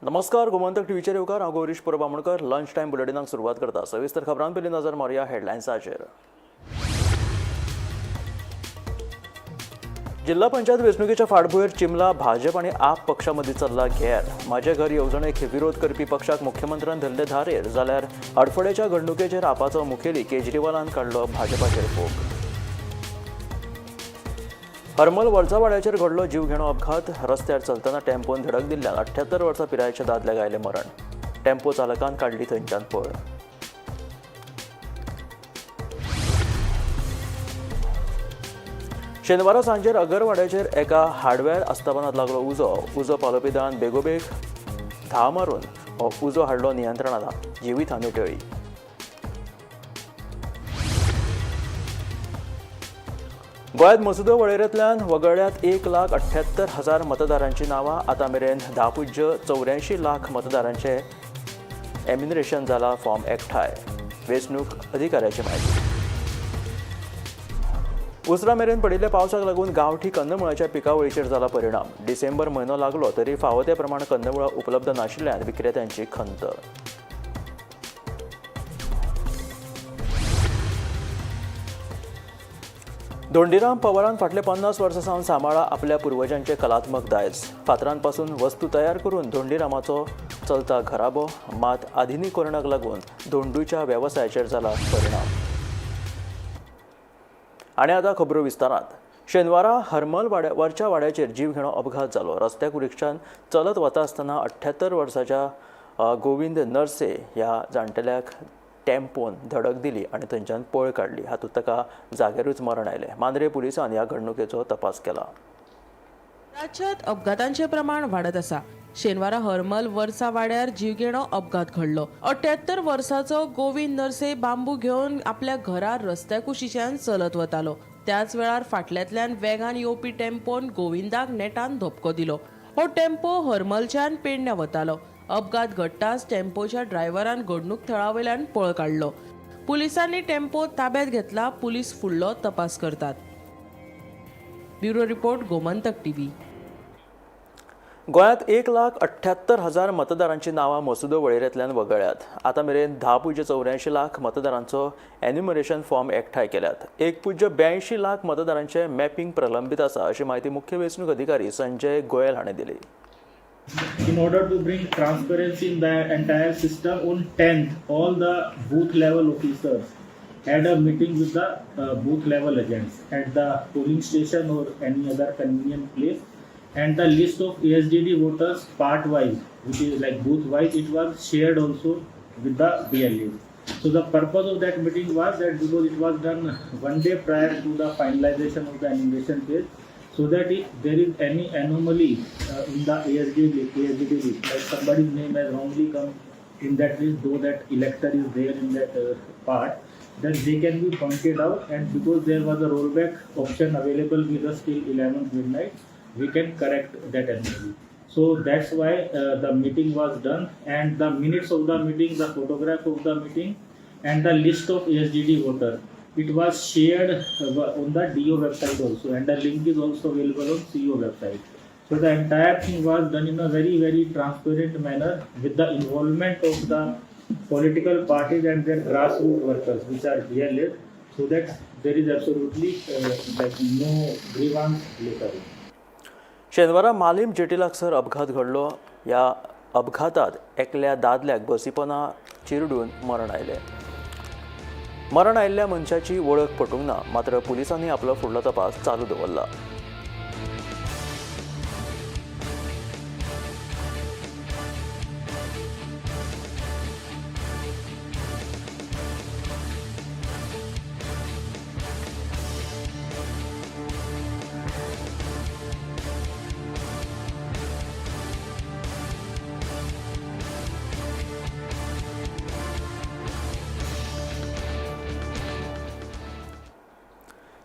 नमस्कार, गोमंतक टीव्हीचेर येवकार. हांव गौरीश परब आमोणकर. लंच टायम बुलेटिनाक सुरवात करता. सविस्तर खबरां पयलीं नजर मारुया हेडलायन्साचेर. जिल्हा पंचायत वेंचणुकेच्या फाटभुंयेर चिमला भाजप आनी आप पक्षा मदीं चल्ला घेर. म्हाजें घर येवजणेक विरोध करपी पक्षाक मुख्यमंत्र्यान धरले धारेर, जाल्यार हडफडेच्या घडणुकेचेर आपाचो मुखेली केजरीवालान काडलो भाजपाचेर फोग. हरमल वळचावाड्याचेर घडलो जीवघेणो अपघात. रस्त्यार चलतना टेम्पोन धडक दिल्ल्यान 78 वर्सां पिरायेच्या दादल्याक आयलें मरण. टेम्पो चालकान काडली थंयच्यान पळ. शेनवारा सांजेर अगरवाड्याचेर एका हार्डवेअर आस्थापनात लागलो उजो. उजो पालोवपी दळान बेगोबेग धांव मारून हो उजो हाडलो नियंत्रणात. जिवीत हानी टळ्ळी. गोंयांत मसुदो वळेरेंतल्यान वगळ्ळ्यात 1,78,000 मतदारांची नांवां. आतां मेरेन 10.84 लाख मतदारांचे एम्युनरेशन जाला फॉर्म एकठांय. वेंचणूक अधिकाऱ्याची म्हायती. उसरां मेरेन पडिल्ल्या पावसाक लागून गांवठी कंदमुळाच्या पिकावळीचेर जाला परिणाम. डिसेंबर म्हयनो लागलो तरी फावो ते प्रमाण कंदमुळां उपलब्ध नाशिल्ल्यान विक्रेत्यांची खंत. धोंडीराम पवारान फाटले 50 वर्सां सावन सांबाळा आपल्या पुर्वजांचे कलात्मक दायज. फातरांपासून वस्तू तयार करून धोंडीरामाचो चलता घराबो. मात आधुनिकीकरणाक लागून धोंडूच्या वेवसायाचेर जाला परिणाम. आनी आतां खबरो विस्तारांत. शेनवारा हरमल वाड्या वरच्या वाड्याचेर जीवघेणो अपघात जालो. रस्त्या कुरिक्षान चलत वता आसतना 78 वर्साच्या गोविंद नरसे ह्या जाणटेल्याक टेम्पोन धडक दिली आनी थंयच्यान पळ काडली. हातूंत ताका जाग्यारूच मरण आयलें. मांद्रे पुलिसान ह्या घडणुकेचो तपास केला. राज्यात अपघातांचे प्रमाण वाडत आसा. शेनवारा हरमल वर्सा वाड्यार जीवघेणो अपघात घडलो. 78 वर्साचो गोविंद नरसे बांबू घेवन आपल्या घरा रस्त्या कुशीच्यान चलत वतालो. त्याच वेळार फाटल्यांतल्यान वेगान येवपी टेम्पोन गोविंदाक नेटान धपको दिलो. हो टेम्पो हरमलच्यान पेडण्या वतालो. अपघात घडटाच टेम्पोच्या ड्रायव्हरान घडणूक थळावयल्यान पळ काडलो. पुलिसांनी टेम्पो ताब्यात घेतला. पुलीस फुडलो तपास करतात. Bureau report, Gomantak TV. गोंयांत 1,78,000 मतदारांची नांवां मसुदो वळेरेंतल्यान वगळ्ळ्यात. आतां मेरेन 10.84 लाख मतदारांचो एन्युमरेशन फॉर्म एकठांय केल्यात. 1.82 लाख मतदारांचें मॅपिंग प्रलंबीत आसा, अशी म्हायती मुख्य वेंचणूक अधिकारी संजय गोयल हांणी दिली. In order to bring transparency in the entire system, on 10th, all the booth level officers had a meeting with the booth level agents at the polling station or any other convenient place, and the list of ASDD voters part wise, which is like booth wise, it was shared also with the BLAs. So the purpose of that meeting was that because it was done one day prior to the finalization of the enumeration phase, so that if there is any anomaly in the ASDD list, like somebody's name has wrongly come in that list, though that elector is there in that part, then they can be pointed out. And because there was a rollback option available with us till 11th midnight, we can correct that anomaly. So that's why the meeting was done, and the minutes of the meeting, the photograph of the meeting, and the list of ASDD voter, it was shared on the DO website also, and the link is also available on CEO website. So the entire thing was done in a very very transparent manner with the involvement of the political parties and their grassroots workers, which are BLAs, so that there is absolutely like no grievance later on. शेनवारा Malim jetty लागसर अपघात घडलो. ह्या अपघातात एकल्या दादल्याक बसीपना चिरडून मरण आयलें. मरण आयिल्ल्या मनशाची वळख पटूंक ना. मात्र पुलिसांनी आपलो फुडलो तपास चालू दवरला.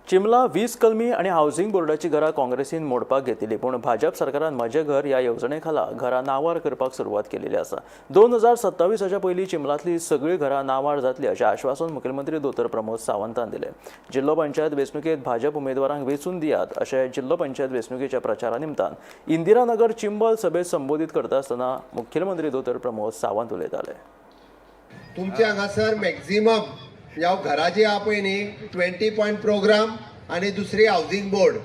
चिमला 20 कलमी आनी हावसिंग बोर्डाची घरां काँग्रेसीन मोडपाक घेतिल्ली, पूण भाजप सरकारान म्हजें घर ह्या येवजणे खाला घरां नांवार करपाक सुरवात केलेली आसा. 2027 पयलीं चिमलांतली सगळीं घरां नांवार जातली अशें आश्वासन मुखेलमंत्री दोतोर प्रमोद सावंतान दिलें. जिल्लो पंचायत वेंचणुकेंत भाजप उमेदवारांक वेंचून दियात अशें जिल्लो पंचायत वेंचणुकेच्या प्रचारा निमतान इंदिरानगर चिंबल सभेत संबोधीत करता आसतना मुखेलमंत्री दोतोर प्रमोद सावंत उलयताले. तुमचे हांगासर मॅक्झिमम ह्या घरा जी आहा पळय न्ही 20 पॉयंट प्रोग्राम आनी दुसरी हावजींग बोर्ड.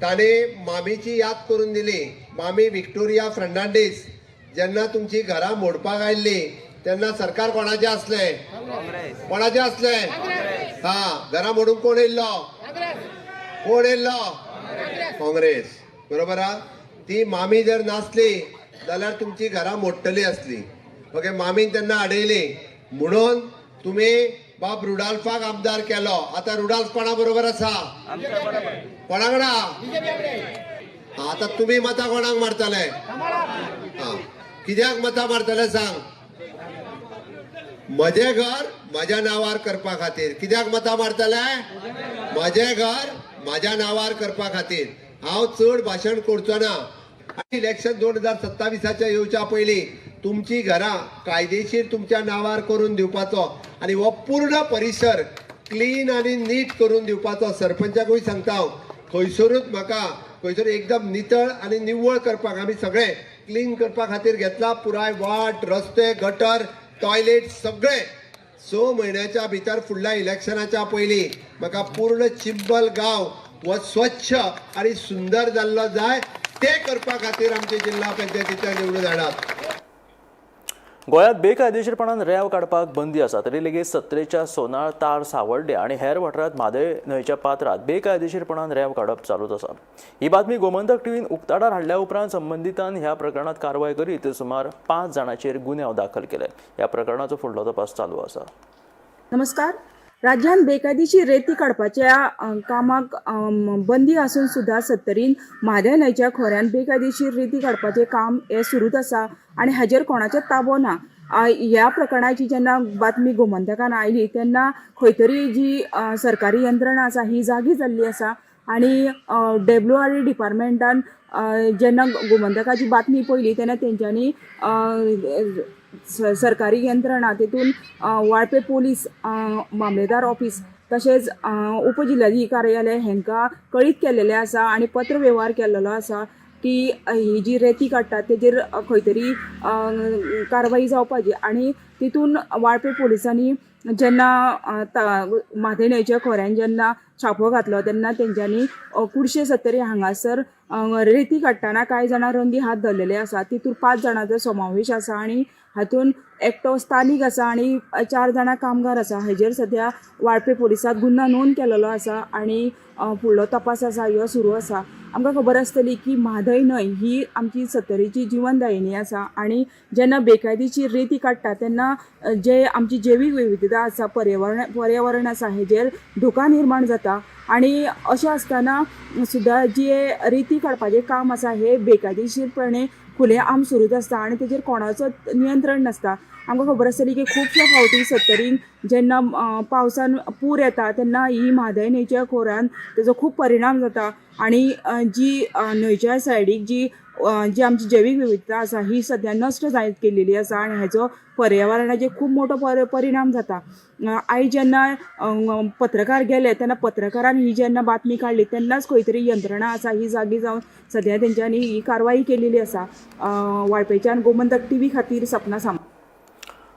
ताणें मामीची याद करून दिली. मामी विक्टोरिया फर्नांडीस जेन्ना तुमची घरां मोडपाक आयिल्ली तेन्ना सरकार कोणाचें आसलें? कोणाचें आसलें? हा, घरां मोडूंक कोण येयल्लो? कोण येयल्लो? काँग्रेस. बरोबर आहा. ती मामी जर नासली जाल्यार तुमची घरां मोडटली आसली. ओके, मामीन तेन्ना आडयली म्हणून तुमी बाब रुडाल्फाक आमदार केलो. आतां रुडाल्फ कोणा बरोबर आसा? कोणा कडेन? आतां तुमी मतां कोणाक मारतले? हा, कित्याक मतां मारतले सांग? म्हजें घर म्हज्या नांवार करपा खातीर. कित्याक मतां मारतले? म्हजें घर म्हज्या नांवार करपा खातीर. हांव चड भाशण करचो ना. इलेक्शन 2027 येवच्या पयलीं तुमची घरां कायदेशीर तुमच्या नांवार करून दिवपाचो आनी हो पूर्ण परिसर क्लीन आनी नीट करून दिवपाचो. सरपंचाकूय सांगता हांव, खंयसरूच म्हाका खंयसर एकदम नितळ आनी निवळ करपाक आमी सगळे क्लीन करपा खातीर घेतला. पुराय वाट, रस्ते, गटर, टॉयलेट सगळे 6 म्हयन्याच्या भितर फुडल्या इलेक्शनाच्या पयलीं म्हाका पूर्ण चिंबल गांव हो स्वच्छ आनी सुंदर जाल्लो जाय. ते करपा खातीर आमचे जिल्हा पंचायतीच्या निवडून हाडात. गोंयांत बेकायदेशीरपणान रेंव काडपाक बंदी आसा तरी लेगीत सत्तरेच्या सोनाळ, तार, सावर्डे आनी हेर वाठारांत म्हादय न्हंयच्या पात्रांत बेकायदेशीरपणान रेंव काडप चालूच आसा. ही बातमी गोमंतक टीव्हीन उक्ताडार हाडल्या उपरांत संबंदितान ह्या प्रकरणांत कारवाय करीत सुमार 5 जाणांचेर गुन्यांव दाखल केले. ह्या प्रकरणाचो फुडलो तपास चालू आसा. नमस्कार. राज्यांत बेकायदेशीर रेती काडपाच्या कामाक बंदी आसून सुद्दां सत्तरीन म्हादय न्हंयच्या खोऱ्यान बेकायदेशीर रेती काडपाचें काम हें सुरूच आसा आनी हाजेर कोणाचें ताबो ना. ह्या प्रकरणाची जेन्ना बातमी गोमंतकान आयली तेन्ना खंय तरी जी सरकारी यंत्रणा आसा ही जागी जाल्ली आसा आनी WRD डिपार्टमेंटान जेन्ना गोमंतकाची बातमी पळयली तेन्ना तेंच्यांनी सरकारी यंत्रणा तितून वाळपे पोलीस, मामलेदार ऑफिस तशेंच उपजिल्हाधिकारी कार्यालय हेंकां कळीत केलेलें आसा आनी पत्र वेव्हार केल्लो आसा की ही जी रेती काडटात तेजेर खंय तरी कारवाई जावपाची. आनी तितून वाळपे पोलिसांनी जेन्ना म्हादय न्हंयच्या खोऱ्यान जेन्ना छापो घातलो तेन्ना तेंच्यांनी कुडशे सत्तरी हांगासर रेती काडटना कांय जाणां रंगी हात धरलेले आसा. तितून 5 जाणांचो समावेश आसा आनी हातून एकटो स्थानीक आसा आनी 4 जाणां कामगार आसा. हेजेर सद्या वाळपे पोलिसांत गुन्यांव नोंद केलेलो आसा आनी फुडलो तपास आसा ह्यो सुरू आसा. आमकां खबर आसतली की म्हादय न्हंय ही आमची सत्तरीची जिवनदायिनी आसा आनी जेन्ना बेकायदेशीर रेती काडटा तेन्ना जे आमची जैवीक विविधता आसा, पर्यावरण आसा हेजेर धोका निर्माण जाता आनी अशें आसतना सुद्दां जे रेती काडपाचें काम आसा हे बेकायदेशीरपणे खुले आम सुरूच आसता आनी तेजेर कोणाचो नियंत्रण नासता. आमकां खबर आसतली की खुबशे फावटी सत्तरीन जेन्ना पावसान पूर येता तेन्ना ही म्हादय न्हंयच्या खोऱ्यान तेजो खूब परिणाम जाता आनी जी न्हंयच्या सायडीक जी जी आमची जैवीक विविधता आसा ही सद्या नश्ट जायत गेलेली आसा आनी हेजो पर्यावरणाचेर खूब मोठो परिणाम जाता. आयज जेन्ना पत्रकार गेले तेन्ना पत्रकारान ही जेन्ना बातमी काडली तेन्नाच खंय तरी यंत्रणा आसा ही जागी जावन सद्या तेंच्यांनी ही कारवाई केलेली आसा. वाळपेच्यान गोमंतक टीव्ही खातीर सपना Samant.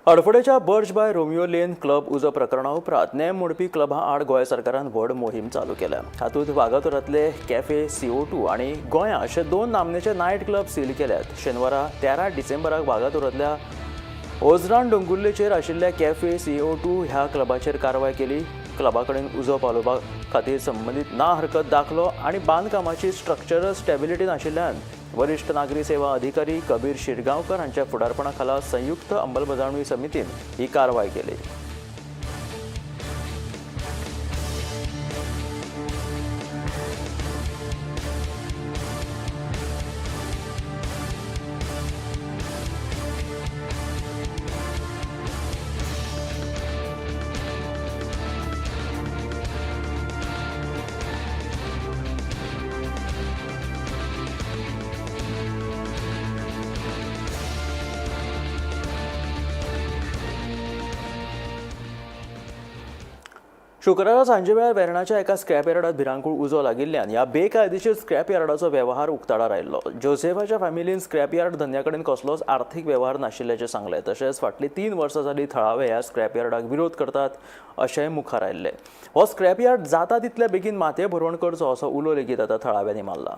हडफडेच्या Birch by Romeo Lane club उजो प्रकरणा उपरांत नेम मोडपी क्लबां आड गोंय सरकारान व्हड मोहीम चालू केल्या. हातूंत वागातोरांतले कॅफे CO2 आनी गोंया अशे 2 नामनेचे नायट क्लब सील केल्यात. शेनवारा 13 डिसेंबराक वागातोरांतल्या ओजरान डोंगुर्लेचेर आशिल्ल्या कॅफे CO2 ह्या क्लबाचेर कारवाय केली. क्लबा कडेन उजो पालोवपा खातीर संबंदीत ना हरकत दाखलो आनी बांदकामाची स्ट्रक्चरल स्टेबिलिटी नाशिल्ल्यान वरिष्ठ नागरी सेवा अधिकारी कबीर शिरगांवकर हांच्या फुडारपणा खाला संयुक्त अंमलबजावणी समितीन ही कारवाय केली. शुक्रारा सांजे वेळार वेर्णाच्या एका स्क्रॅप यार्डात भिरांकूळ उजो लागिल्ल्यान ह्या बेकायदेशीर स्क्रॅप यार्डाचो वेव्हार उक्ताडार आयिल्लो. जोसेफाच्या फॅमिलीन स्क्रॅप यार्ड धन्या कडेन कसलोच आर्थीक वेव्हार नाशिल्ल्याचें सांगलें. तशेंच फाटलीं 3 वर्सां जालीं थळावे ह्या स्क्रॅप यार्डाक विरोध करतात अशेंय मुखार आयिल्लें. हो स्क्रॅप यार्ड जाता तितले बेगीन मातये भरवण करचो असो उलो लेगीत आतां थळाव्यांनी मारला.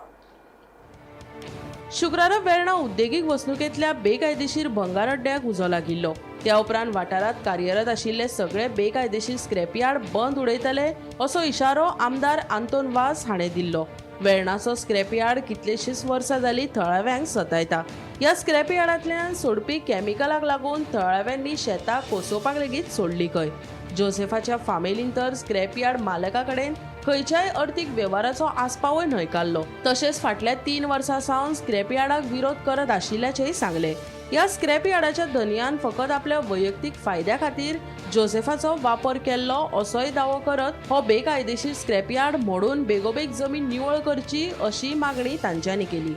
शुक्रारा वेर्णा उद्देगीक वसणुकेंतल्या बेकायदेशीर भंगार अड्ड्याक उजो लागिल्लो. त्या उपरांत वाठारांत कार्यरत आशिल्ले सगळे बेकायदेशीर स्क्रॅपयार्ड बंद उडयतले असो इशारो आमदार आंतोन वास हाणें दिल्लो. वेर्णाचो स्क्रॅपयार्ड कितलेशींच वर्सां जालीं थळाव्यांक सतायता. ह्या स्क्रॅपयार्डांतल्यान सोडपी कॅमिकलाक लागून थळाव्यांनी शेतां कोसोवपाक लेगीत सोडली खंय. जोसेफाच्या फामिलीन तर स्क्रॅपयार्ड मालका कडेन खंयच्याय अर्थीक वेव्हाराचो आस्पावय न्हयकारलो. तशेंच फाटल्या 3 वर्सां सावन स्क्रॅपयार्डाक विरोध करत आशिल्ल्याचेंय सांगलें. ह्या स्क्रॅपयार्डाच्या धनयान फकत आपल्या वैयक्तीक फायद्या खातीर जोसेफाचो वापर केल्लो असोय दावो करत हो बेकायदेशीर स्क्रॅपयार्ड मोडून बेगोबेग जमीन निवळ करची अशी मागणी तांच्यांनी केली.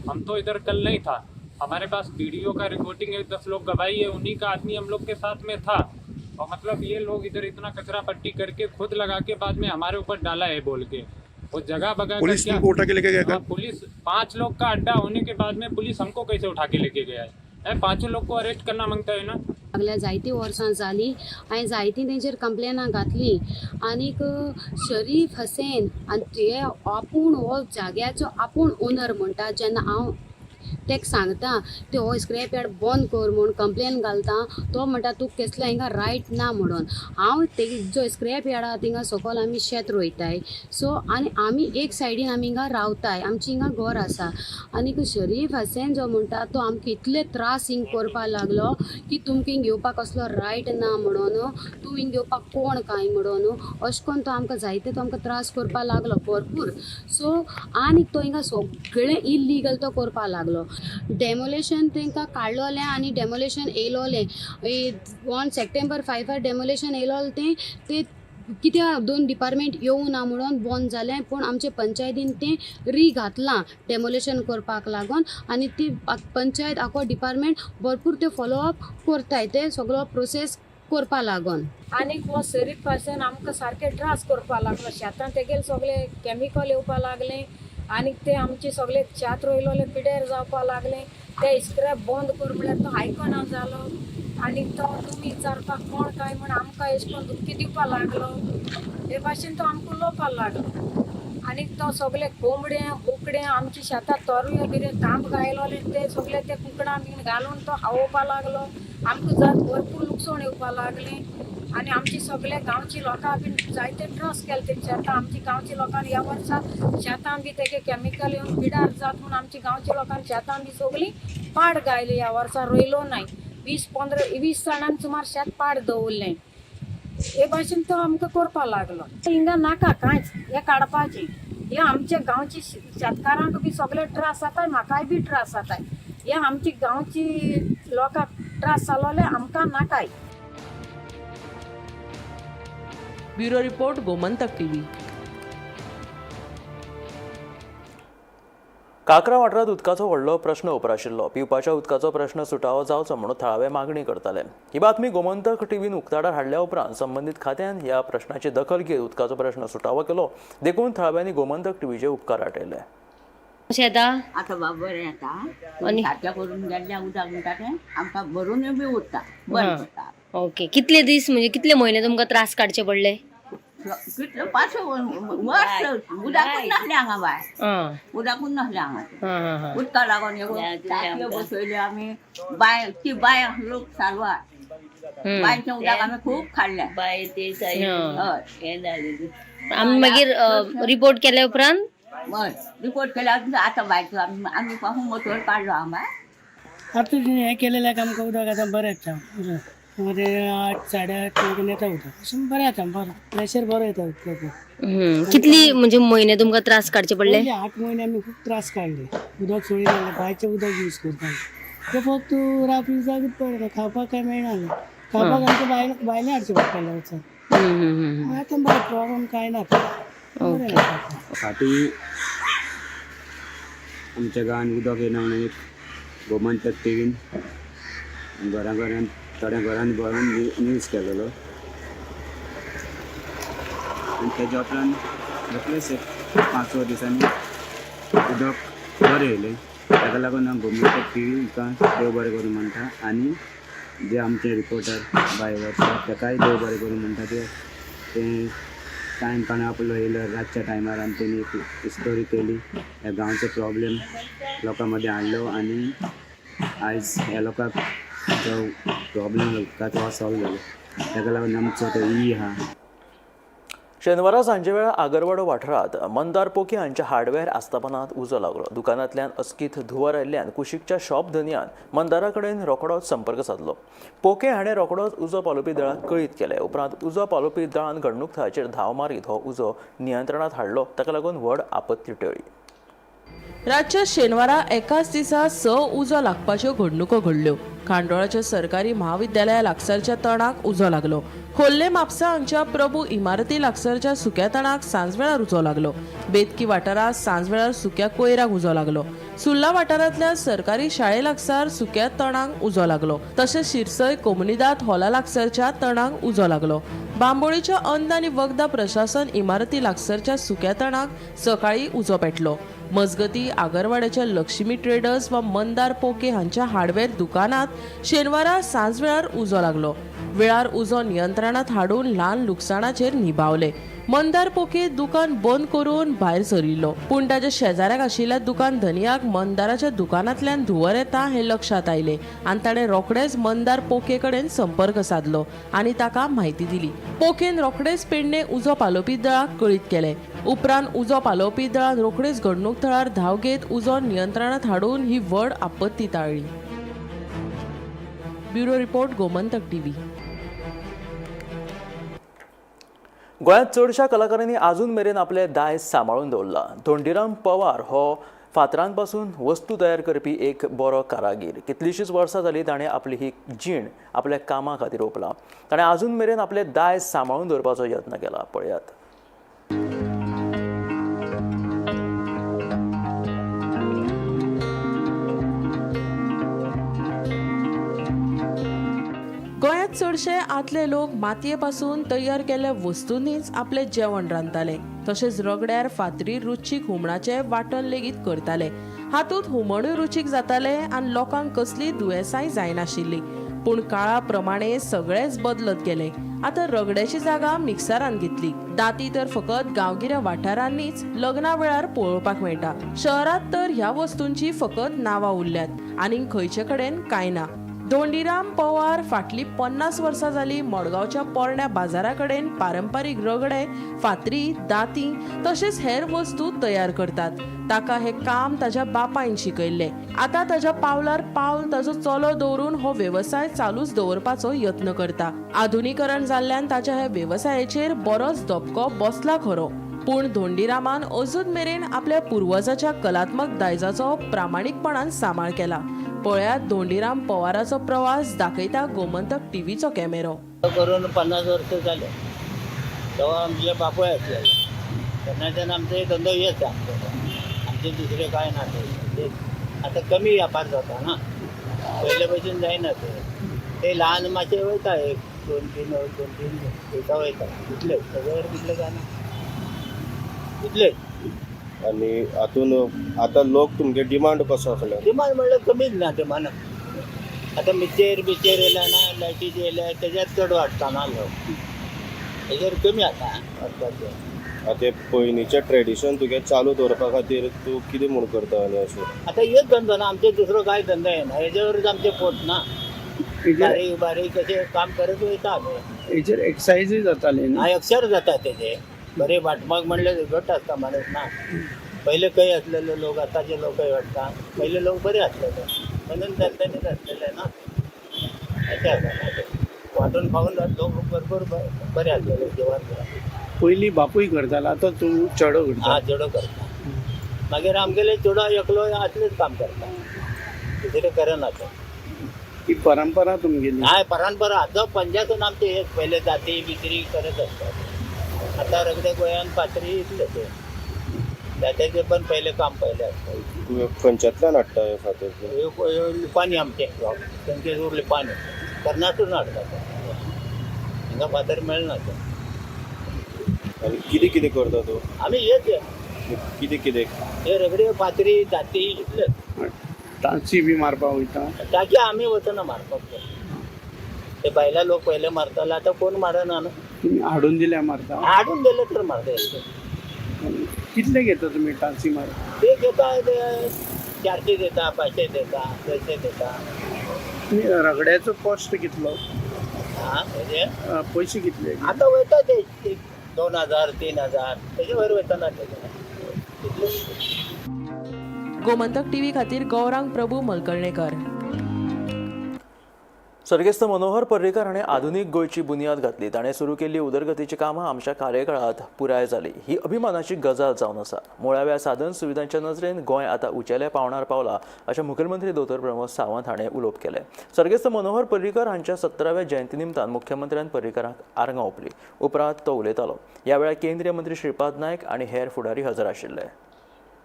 हम तो इधर कल नहीं था, हमारे पास वीडियो का रिकॉर्डिंग है, 10 लोग गवाही है, उन्हीं का आदमी हम लोग के साथ में था। और मतलब ये लोग इधर इतना कचरा पट्टी करके खुद लगा के बाद में हमारे ऊपर डाला है बोल के, वो जगह बगा पुलिस तुमको उठा के लेके गया क्या? हाँ, पुलिस 5 लोग का अड्डा होने के बाद में पुलिस हमको कैसे उठा के लेके गया है? 5 लोग को अरेस्ट करना मांगता है ना. सगल्या जायतीं वर्सां जालीं हांवें जायतीं तेंचेर कंप्लेनां घातलीं आनीक शरीफ हसेन आनी ते आपूण हो जाग्याचो आपूण ओनर म्हणटा. जेन्ना हांव तेका सांगता ते हो स्क्रॅप यार्ड बंद कर म्हूण कंप्लेन घालता, तो म्हणटा तुका केसलो हिंगा रायट ना म्हणून. हांव ते जो स्क्रॅप यार्ड आहा थिंगा सकयल आमी शेत रोयताय, सो आनी आमी एक सायडीन आमी हिंगा रावताय, आमची हिंगा घर आसा. आनीक शरीफ हसेन जो म्हणटा तो आमकां इतले त्रास हिंग करपाक लागलो की तुमकां हिंग येवपाक कसलो रायट ना म्हणून, तूं हिंग येवपाक कोण काय म्हणून, अशें करून तो आमकां जायते तो आमकां त्रास करपाक लागलो भरपूर. सो आनीक तो हिंगा सगळें इल्लीगल तो करपाक लागलो. डेमोलेशन तांकां काडलोलें आनी डेमोलेशन येयलोलें ऑन सप्टेंबर 5 डेमोलेशन येयलोलें तें ते कित्याक 2 डिपार्टमेंट येवं ना म्हणून बंद जालें. पूण आमचे पंचायतीन तें री घातलां डेमोलेशन करपाक लागून आनी ती पंचायत आखो डिपार्टमेंट भरपूर ते फॉलोअप करताय, ते सगळो प्रोसेस करपा लागून. आनीक हो शरीफ हसेन आमकां सारके त्रास करपा लागलो. शेतां तेगेले सगळे कॅमिकल येवपा लागलें आनीक ते आमचे सगळे शेत रोयलोले पिड्यार जावपा लागले. ते स्क्रॅप बंद कर म्हळ्यार तो आयकना जालो आनीक तो तुमी विचारपाक कोण काय म्हण आमकां अशें करून धमकी दिवपा लागलो. हे भाशेन तो आमकां उलोवपाक लागलो आनीक तो सगळे कोंबडे बोकडे आमच्या शेतां तोरयो बिरयो तांब घायलोले ते सगळे ते कुकडां बीन घालून तो खावोवपा लागलो. आमकां जात भरपूर लुकसाण येवपा लागलें आनी आमची सगळे गांवची लोकां बीन जायते त्रास केले तेणी शेतां. आमची गांवची लोकांनी ह्या वर्सा शेतां बी तेगे कॅमिकल येवन पिडार जात म्हूण आमची गांवच्या लोकांनी शेतां बी सगळीं पाड गायली. ह्या वर्सा रोयलो नाय, 20-15-20 जाणांनी सुमार शेत पाड दवरलें. हे भाशेन तो आमकां करपा लागलो. हिंगा नाका कांयच हें काडपाचें. हे आमच्या गांवची शेतकारांक बी सगळे त्रास जाताय, म्हाकाय बी त्रास जाताय. हे आमची गांवची लोकांक त्रास जालोले आमकां नाकाय. Bureau report, Gomantak TV. Kakra वाठारांत उदकाचो व्हडलो प्रश्न उप्राशिल्लो. पिवपाच्या उदकाचो प्रश्न सुटावो जावचो म्हणून थळावे मागणी करताले. ही बातमी गोमंतक टीव्हीन उक्ताडार हाडल्या उपरांत संबंदीत खात्यान ह्या प्रश्नाची दखल घेत उदकाचो प्रश्न सुटावो केलो. देखून थळाव्यांनी गोमंतक टीव्हीचे उपकार आटयले. आतां बाबा बरें जाता, सारकें करून गेल्ल्या उदक म्हणटा तें आमकां भरून बी उरता, बरें पडटा. ओके, कितले दीस म्हणजे कितले म्हयने तुमकां त्रास काडचे पडले? कितले 5 वर्स उदकूच नासलें हांगा बाय, उदकूच नासलें हांगा. उदका लागून टांकयो बसयल्यो आमी, बांय ती बांय लोक सालवार बांयचें उदक आमी खूब खाडलें. हय, आमी मागीर रिपोर्ट केल्या उपरांत हय, रिपोर्ट केल्या आतां बांयचो आमी पासून मोटर काडलो हांगा बाय. आतां हें केलेल्याक आमकां उदक आतां बरें येता, बरें 8, 8:30 येता उदक, अशें बरें येता, बरें प्रेशर बरो येता उदकाचो. कितली म्हणजे म्हयने तुमकां त्रास काडचे पडले? 8 म्हयने आमी खूब त्रास काडले, उदक सोडून गेले, बांयचें उदक यूज करता तें फक्त रावपी उदकूच पडटा, खावपाक कांय मेळना, खावपाक आमकां भायलें हाडचें पडटालें वचून. आतां बरें प्रॉब्लम कांय ना. फाटीं आमच्या गांवांत उदक येना म्हणून एक गोमंतक टीव्हीन घरां घरान थोड्या घरान भरून न्यूज केलेलो. आनी तेज्या उपरांत रोखडेच एक 5-6 दिसांनी उदक बरें येयलें. ताका लागून हांव गोमंतक टी व्ही हिका देव बरें करूं म्हणटा आनी जे आमचे रिपोर्टर बाय वर्सा ताकाय देव बरें करूं म्हणटा. ते ते टायम काडून आपलो येयलो रातच्या टायमार आनी तेणी एक स्टोरी केली, ह्या गांवचो प्रॉब्लेम लोकां मदें हाडलो आनी आयज ह्या लोकांक जो प्रॉब्लेम उदकाचो हो सॉल्व जालो. ताका लागून आमचो तो ई आहा. शेनवारा सांजेवेळार आगरवाडो वाठारांत मंदार पोके हांच्या हार्डवेअर आस्थापनांत उजो लागलो. दुकानांतल्यान अस्कीत धुंवर आयिल्ल्यान कुशीकच्या शॉप धनयान मंदारा कडेन रोखडोच संपर्क सादलो. पोके हाणें रोखडोच उजो पालोवपी दळाक कळीत केलें. उपरांत उजो पालोवपी दळान घडणूक थळाचेर धांव मारीत हो उजो नियंत्रणांत हाडलो. ताका लागून व्हड आपत्ती टळ्ळी. राज्यात शेनवारा एकाच दिसा 6 उजो लागपाच्यो घडणुको घडल्यो. खांडोळाच्या सरकारी म्हाविद्यालया लागसारच्या तणाक उजो लागलो. खोल्ले म्हापसा हांगच्या प्रभू इमारती लागसारच्या सुक्या तणाक सांजवेळार उजो लागलो. बेतकी वाठारांत सांजवेळार सुक्या कोयराक उजो लागलो. सुर्ला वाठारांतल्या सरकारी शाळे लागसार सुक्या तणाक उजो लागलो. तशेंच शिरसय कोमुनिदाद हॉला लागसारच्या तणाक उजो लागलो. बांबोळीच्या अन्न आनी वखदां प्रशासन इमारती लागसारच्या सुक्या तणाक सकाळी उजो पेटलो. मजगती आगरवाड्याच्या लक्ष्मी ट्रेडर्स वा मंदार पोके हांच्या हार्डवेअर दुकानात शेनवारा सांजवेळार उजो लागलो. वेळार उजो नियंत्रणात हाडून ल्हान लुकसाणाचेर निभावले. मंदार पोके दुकान बंद करून भायर सरिल्लो, पूण ताच्या शेजाऱ्याक आशिल्ल्या दुकान धनयाक मंदाराच्या दुकानांतल्यान धुंवर येता हें लक्षांत आयलें आनी ताणें रोखडेच मंदार पोके कडेन संपर्क सादलो आनी ताका म्हायती दिली. पोकेन रोखडेच पेडणे उजो पालोवपी दळाक कळीत केलें. उपरांत उजो पालोवपी दळान रोखडेच घडणूक थळार धांव घेत उजो नियंत्रणात हाडून ही व्हड आपत्ती टाळ्ळी. Bureau report, Gomantak TV. गोंयांत चडशा कलाकारांनी आजून मेरेन आपले दायज सांबाळून दवरला. धोंडीराम पवार हो फातरांपासून वस्तू तयार करपी एक बरो कारागीर. कितलींशींच वर्सां जालीं ताणें आपली ही जीण आपल्या कामा खातीर ओंपला. ताणें आजून मेरेन आपले दायज सांबाळून दवरपाचो यत्न केला. पळयात. गोंयांत चडशे आदले लोक मातये पासून तयार केल्ल्या वस्तूंनीच आपलें जेवण रांदताले. तशेंच रगड्यार फातरीर रुचीक हुमणाचें वांटण लेगीत करताले. हातूंत हुमणूय रुचीक जातालें आनी लोकांक कसलीय दुयेंसांय जायनाशिल्लीं. पूण काळा प्रमाणे सगळेंच बदलत गेलें. आतां रगड्याची जागा मिक्सरान घेतली. दाती तर फकत गांवगिऱ्या वाठारांनीच लग्ना वेळार पळोवपाक मेळटा. शहरांत तर ह्या वस्तूंची फकत नांवां उरल्यात, आनीक खंयचे कडेन कांय ना. धोंडीराम पवार फाटली 50 वर्सां जाली मडगांवच्या पोरण्या बाजारा कडेन पारंपारीक रगडे, फातरी, दाती तशेंच हेर वस्तू तयार करतात. ताका हें काम ताज्या बापायन शिकयल्लें. आतां ताज्या पावलार पावल ताजो चलो दवरून हो वेवसाय चालूच दवरपाचो यत्न करता. आधुनिकरण जाल्ल्यान ताच्या ह्या वेवसायाचेर बरोच धपको बसला खरो, पूण धोंडीरामान अजून मेरेन आपल्या पुर्वजाच्या कलात्मक दायजाचो प्रामाणीकपणान सांबाळ केला. पळयात धोंडीराम पवाराचो प्रवास दाखयता गोमंतक टीव्हीचो कॅमेरो. करून 50 वर्ष जाले तेव्हा आमचे बापूय आसलेले तेन्नाच्यान आमचे धंदो येता. आमचे दुसरे काय ना, ते आतां कमी व्यापार जाता ना, पयले भशेन जायना. ते ते ल्हान मातशे वयता, 1 2 3 2 3 वयता वयता इतले सगळे तितले काय ना इतले. आनी हातून आतां लोक तुमगे डिमांड कसो आसलो? डिमांड म्हणल्यार कमीच ना डिमांड. आतां मिक्सर बिचेर येयल्या ना, लायटीचे येयल्या, तेज्यार चड वाडटा ना लोक, तेजेर कमी आतां वाडपाचें. आतां पयलींचें ट्रेडिशन तुगे चालू दवरपा खातीर तूं कितें म्हूण करता आनी अशें? आतां हेच धंदो ना आमचे, दुसरो कांय धंदो येना, हेजेवरच आमचें पोट ना. बारीक बारीक अशें काम करत वयता आमी. हेचेर एक्सरसायजूय जाताली न्ही? हा, एक्सर जाता तेजे बरे. वाटपाक म्हणल्यार घट आसता माणूस ना. पयले खंय आसलेले लोक आतांचे लोकय वाडटा. पयले लोक बरे आसलेले म्हणून धंद्यानीच आसलेले ना. अशें आसा ना ते. वांटून खावन लोक भरपूर बरे आसलेले जेवण. पयलीं बापूय करतालो, आतां तूं चेडो करता? हा, चेडो करता. मागीर आमगेले चेडो एकलो असलेच काम करता, दुसरें करना ते. ही परंपरा तुमगेली? हय, परंपरा. आतां पंजासून आमचे हे पयले जाती बिकरी करत आसतात. आतां रगडे गोंयान पातरी इतले ते जात्याचे पण पयले काम पयले आसता. तुवें खंयच्यांतल्यान हाडटा हे फातर? लिपानी आमचे तेंचे लिपानी कर्नाटकून हाडटा, हिंगा फातर मेळना ते. आनी कितें कितें करता तूं? आमी हेच. कितें कितें? हे रगडे, फातरी, दाती इतले. तांची बी मारपाक वयता? ताकी आमी वचना मारपाक. ते बायला लोक पयले मारताले, आतां कोण मारना न्हू. तुमी हाडून दिल्या मारता? हाडून दिले तर मारता. कितले घेता तुमी टांसी मारता? ते घेता, ते 400 दिता, 500 दिता, 200 दिता. तुमी रगड्याचो कॉस्ट कितलो? हा, म्हणजे पयशे कितले? आतां वयता ते 2000 3000, तेजे वयर वयता ना ते. गोमंतक टीव्ही खातीर गौरांग प्रभू मलकर्णेकर. सर्गेस्त मनोहर पर्रीकर हाणें आधुनीक गोंयची बुन्याद घातली. ताणें सुरू केल्ली उदरगतीची कामां आमच्या कार्यकाळांत पुराय जाली. ही अभिमानाची गजाल जावन आसा. मुळाव्या साधन सुविधांच्या नजरेन गोंय आतां उंचेल्या पावणार पावला अशें मुखेलमंत्री दोतोर प्रमोद सावंत हाणें उलोवप केलें. सर्गेस्त मनोहर पर्रीकर हांच्या 17व्या जयंती निमतान मुख्यमंत्र्यान पर्रीकरांक आर्गां ओंपली. उपरांत तो उलयतालो. ह्या वेळार केंद्रीय मंत्री श्रीपाद नायक आनी हेर फुडारी हजर आशिल्ले.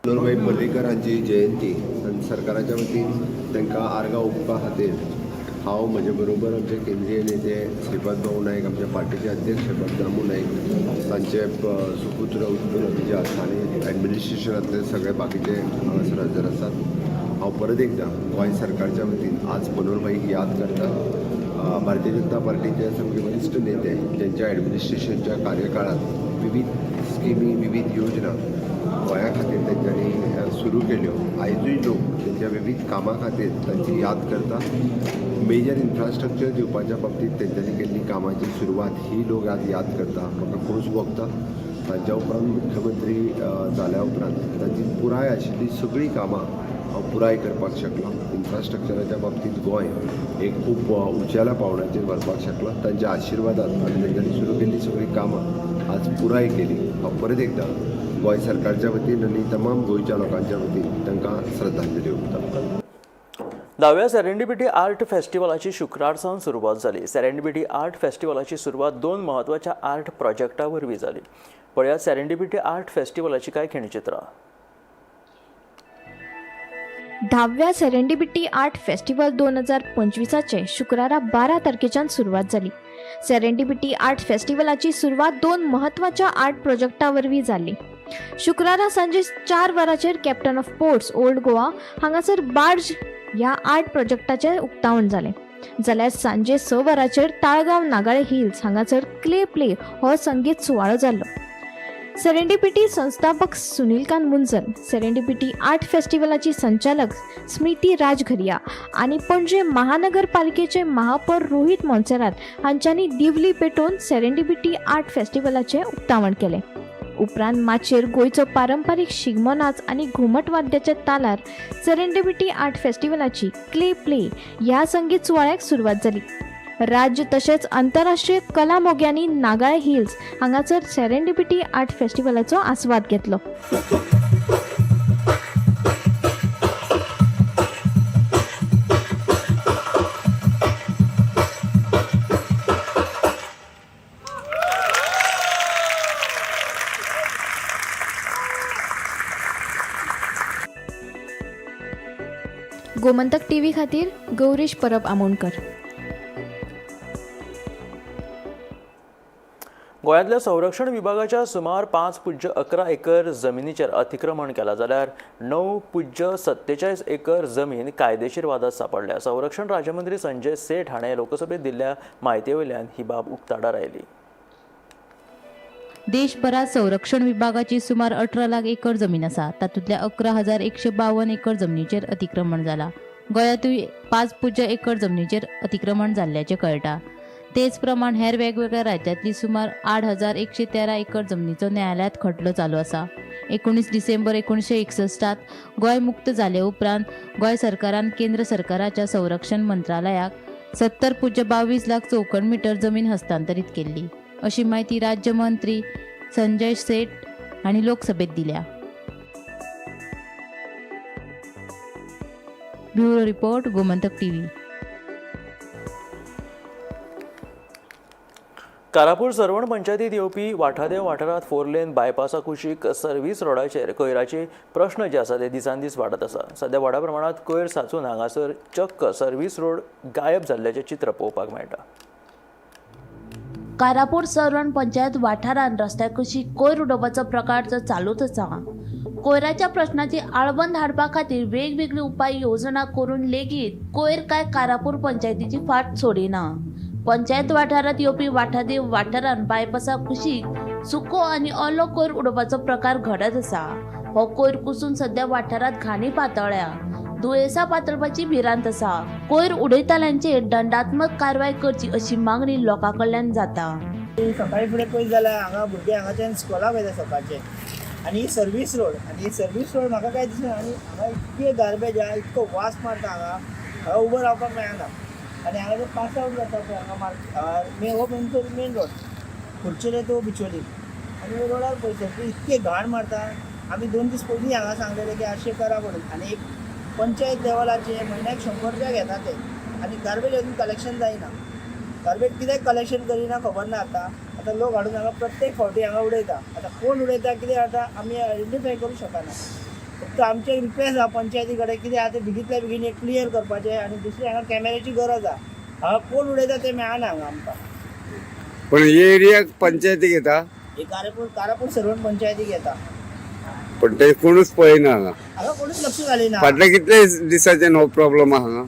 मनोहरभाई पर्रीकर हांची जयंती आनी सरकाराच्या वतीन तांकां आर्गां ओंपपा खातीर हांव, म्हजे बरोबर आमचे केंद्रीय नेते श्रीपाद भाऊ नायक, आमच्या पार्टीचे अध्यक्ष दामू नायक, तांचे सुपुत्र उत्पल अभिजात आनी एडमिनिस्ट्रेशनांतले सगळे बाकीचे हांगासर हजर आसात. हांव परत एकदां गोंय सरकारच्या वतीन आज मनोहरभाईक याद करता. भारतीय जनता पार्टीचे सामके वरिश्ठ नेते, ज्यांच्या एडमिनिस्ट्रेशनच्या कार्यकाळात विविध स्किमी, विविध योजना गोंया खातीर तेंच्यांनी सुरू केल्यो. आयजूय लोक तेंच्या विविध कामां खातीर तांची याद करता. मेजर इन्फ्रास्ट्रक्चर दिवपाच्या बाबतींत तेंच्यांनी केल्ली कामाची सुरवात ही लोक आज याद करता. म्हाका खोस भोगता तांच्या उपरांत मुख्यमंत्री जाल्या उपरांत तांची पुराय आशिल्ली सगळीं कामां हांव पुराय करपाक शकलो. इन्फ्रास्ट्रक्चराच्या बाबतींत गोंय एक खूब उंचेल्या पावंड्याचेर व्हरपाक शकलो. तांच्या आशिर्वादान आनी तेंच्यांनी सुरू केल्ली सगळीं कामां आज पुराय केली. हांव परत एकदां गोंय सरकारच्या वतीन आनी तमाम गोंयच्या लोकांच्या वतीन तांकां श्रद्धांजली ओंपता. 10व्या सेरेंडिपिटी आर्ट फेस्टिवलाची शुक्रार सावन सुरवात जाली. सेरेंडिपिटी आर्ट फेस्टिवलाची सुरवात 2 म्हत्वाच्या आर्ट प्रोजेक्टा वरवीं जाली. पळयात सेरेंडिपिटी आर्ट फेस्टिवलाची कांय खिणचित्रां. 10व्या सेरेंडिपिटी आर्ट फेस्टिवल 2025 शुक्रारा 12 तारखेच्यान सुरवात जाली. सेरेंडिपिटी आर्ट फेस्टिवलाची सुरवात 2 म्हत्वाच्या आर्ट प्रोजेक्टा वरवीं जाली. शुक्रारा सांजे 4 वरांचेर captain of ports old Goa हांगासर बार्ज ह्या आर्ट प्रोजेक्टाचें उक्तावण जालें. जाल्यार सांजे 6 वरांचेर ताळगांव नागाळे हिल्स हांगासर क्ले प्ले हो संगीत सुवाळो जाल्लो. सेरेंडिपिटी संस्थापक सुनीलकांत मुंजल, सेरेंडिपिटी आर्ट फेस्टिवलाची संचालक स्मृती राजघरिया आनी पणजे महानगरपालिकेचे महापौर रोहित मोन्सेरात हांच्यांनी दिवली पेटोवन सेरेंडिपिटी आर्ट फेस्टिवलाचें उक्तावण केलें. उपरांत माचयेर गोंयचो पारंपारीक शिगमो नाच आनी घुमट वाद्याच्या तालार सेरेंडिपिटी आर्ट फेस्टिवलाची क्ले प्ले ह्या संगीत सुवाळ्याक सुरवात जाली. राज्य तशेंच आंतरराष्ट्रीय कला मोग्यांनी नागाळे हिल्स हांगासर सेरेंडिपिटी आर्ट फेस्टिवलाचो आस्वाद घेतलो. गोमंतक टीव्ही खातीर गौरीश परब आमोणकर. गोंयांतल्या संरक्षण विभागाच्या सुमार 5.11 एकर जमिनीचेर अतिक्रमण केलां, जाल्यार 9.47 एकर जमीन कायदेशीर वादात सांपडल्या. संरक्षण राज्यमंत्री संजय सेठ हाणें लोकसभेत दिल्ल्या म्हायती वयल्यान ही बाब उक्ताडार आयली. देशभरात संरक्षण विभागाची सुमार 18 लाख एकर जमीन आसा. तातूंतल्या 11,152 एकर जमनीचेर अतिक्रमण जाला. गोंयांतूय 5.0 एकर जमनीचेर अतिक्रमण जाल्ल्याचें कळटा. तेच प्रमाण हेर वेगवेगळ्या राज्यांतली सुमार 8,113 एकर जमनीचो न्यायालयांत खटलो चालू आसा. 19 डिसेंबर 1961 गोंय मुक्त जाले उपरांत गोंय सरकारान केंद्र सरकाराच्या संरक्षण मंत्रालयाक 70.22 लाख चौखण मीटर जमीन हस्तांतरीत केल्ली, अशी माहिती राज्यमंत्री संजय सेठ हांणी लोकसभेत दिल्या. Bureau report, Gomantak TV. Karapur Sarvan पंचायतीत येवपी वाठादेव वाठारांत 4 लेन बायपासा कुशीक सर्व्हिस रोडाचेर कोयराचे प्रश्न जे आसा ते दिसान दीस वाडत आसा. सद्या व्हडा प्रमाणांत कोयर साचून हांगासर चक्क सर्व्हिस रोड गायब जाल्ल्याचें चित्र पळोवपाक मेळटा. कारापूर सर्वण पंचायत वाठारांत रस्त्या कुशीक कोयर उडोवपाचो प्रकार तर चालूच आसा. कोयराच्या प्रश्नाची आळबंद हाडपा खातीर वेगवेगळी उपाय योजना करून लेगीत कोयर काय कारापूर पंचायतीची फाट सोडिना. पंचायत वाठारांत येवपी वाठादेव वाठारांत बायपासा कुशीक सुको आनी ओलो कोयर उडोवपाचो प्रकार घडत आसा. हो कोयर कुसून सध्या वाठारांत घाणी पातळ्ळ्या. दुयेंसां पातळपाची भिरांत आसा. कोयर उडयतल्यांचेर दंडात्मक कारवाय करची अशी मागणी लोकां कडल्यान जाता. सकाळी फुडें पळयत जाल्यार हांगा भुरगे हांगाच्यान स्कुलाक वयता सकाळचे आनी ही सर्वीस रोड आनी ही सर्वीस रोड म्हाका कांय दिसना. आनी हांगा इतके गार्बेज आहा, इतको वास मारता हांगा, हांगा उबो रावपाक मेळना. आनी हांगा जो पास आवट जाता पळय हांगा मार हो मेन रोड खुर्चेले तो बिचोली आनी रोडार पळय सगळी इतके घाण मारता. आमी 2 दीस पयलीं हांगा सांगलेले की अशें करा म्हणून. आनी एक पंचायत लेवलाचे म्हयन्याक 100 रुपया घेता ते आनी गार्बेज अजून कलेक्शन जायना. गार्बेज कित्याक कलेक्शन करिना खबर ना. आतां आतां लोक हाडून हांगा प्रत्येक फावटी हांगा उडयता. आतां कोण उडयता कितें जाता आमी आयडेंटिफाय करूंक शकना. फक्त आमचें रिक्वेस्ट आहा पंचायती कडेन कितें आहा तें बेगींतल्या बेगीन एक क्लियर करपाचें. आनी दुसरें हांगा कॅमेऱ्याची गरज आहा. हांगा कोण उडयता तें मेळना हांगा आमकां. पण हे एरियाक पंचायती घेता, हे कारापूर कारापूर सर्वण पंचायती घेता, पण ते कोणूच पळयना हांगा. हांगा कोणूच लक्ष घालिना. फाटले कितले दिसाचे हो प्रॉब्लम आहा हांगा?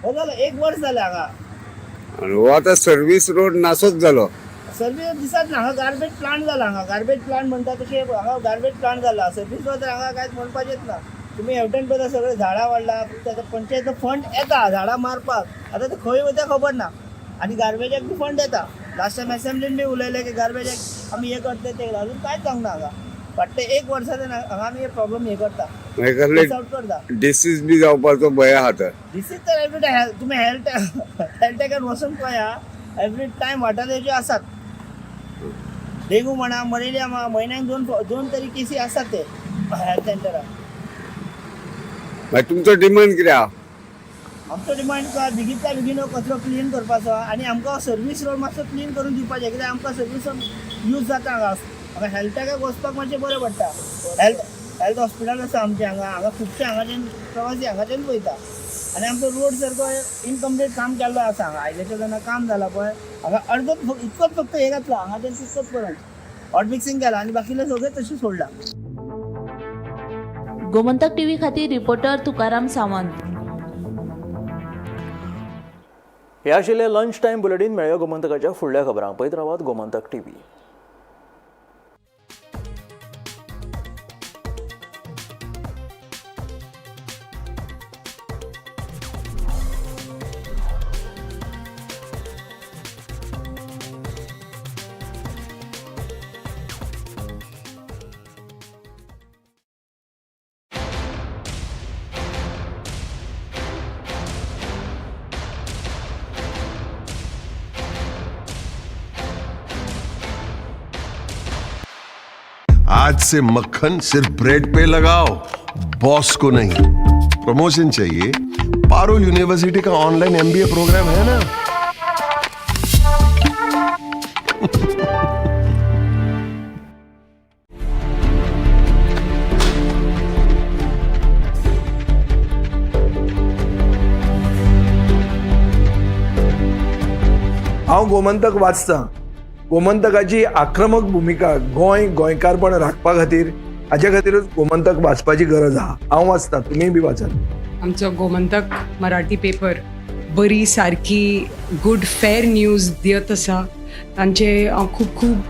हो जालो 1 वर्स जालें हांगा. आनी हो आतां सर्वीस रोड नासोच जालो. सर्वीस दिसात ना. हांगा गार्बेज प्लांट जाला. हांगा गार्बेज प्लांट म्हणटा तशें हांगा गार्बेज प्लांट जाला. सर्वीस रोड तर हांगा कांयच म्हणपाचेंच ना. तुमी हेवटेन पळयता सगळे झाडां वाडला. फक्त आतां पंचायत फंड येता झाडां मारपाक, आतां ते खंय वयता खबर ना. आनी गार्बेजाक बी फंड येता. लास्ट टायम एसेंब्लीन बी उलयलें की गार्बेजाक आमी हें करतले तें करतले, अजून कांयच जावंक ना हांगा. फाटले 1 वर्सा हांगा आमी हे प्रॉब्लम हें करता, करता. डिसीज बी जावपाचो भंय आहा. तर डिसीज तर एवरी टायम तुमी हेल्थ हेल्थ वचून पळया, एवरी टायम वाटादेचे आसात. डेंगू म्हणा, मलेरिया म्हणा, म्हयन्याक दोन तरी केसी आसात ते हेल्थ सेंटराक. मागीर तुमचो डिमांड कितें आहा? आमचो डिमांड बेगींतल्या बेगीन हो कचरो क्लीन करपाचो आनी आमकां सर्वीस रोड मातसो क्लीन करून दिवपाचें. कित्याक आमकां सर्वीस रोड यूज जाता हांगा. हांगा हेल्थाक वचपाक मातशें बरें पडटा. हेल्थ हॉस्पिटल आसा आमचें हांगा. हांगा खुबशे हांगाच्यान प्रवासी हांगाच्यान वयता. आनी आमचो रोड सारको इनकम्प्लीट काम केल्लो आसा हांगा. आयल्याच्या जेन्ना काम जाला पळय हांगा अर्दोच इतकोच फक्त हें घातला हांगाच्यान तितकोच पर्यंत हॉट मिक्सिंग केला आनी बाकीले सगळें तशें सोडलां. गोमंतक टीव्ही खातीर रिपोर्टर तुकाराम सावंत. हे आशिल्लें लंच टायम बुलेटीन. मेळ्यो गोमंतकाच्या फुडल्या खबरांक. पळयत रावात गोमंतक टीव्ही. आज से मक्खन सिर्फ ब्रेड पे लगाओ, बॉस को नहीं। प्रमोशन चाहिए? पारुल यूनिवर्सिटी का ऑनलाइन एमबीए प्रोग्राम है ना। हांव गोमंतक वाचता. गोमंतकाची आक्रमक भुमिका गोंय गोंयकारपण राखपा खातीर, हाजे खातीरूच गोमंतक वाचपाची गरज आहा. हांव वाचता, तुमी बी वाचात. आमचो गोमंतक मराठी पेपर बरी सारकी गुड फेर न्यूज दियत आसा. तांचे हांव खूब खूब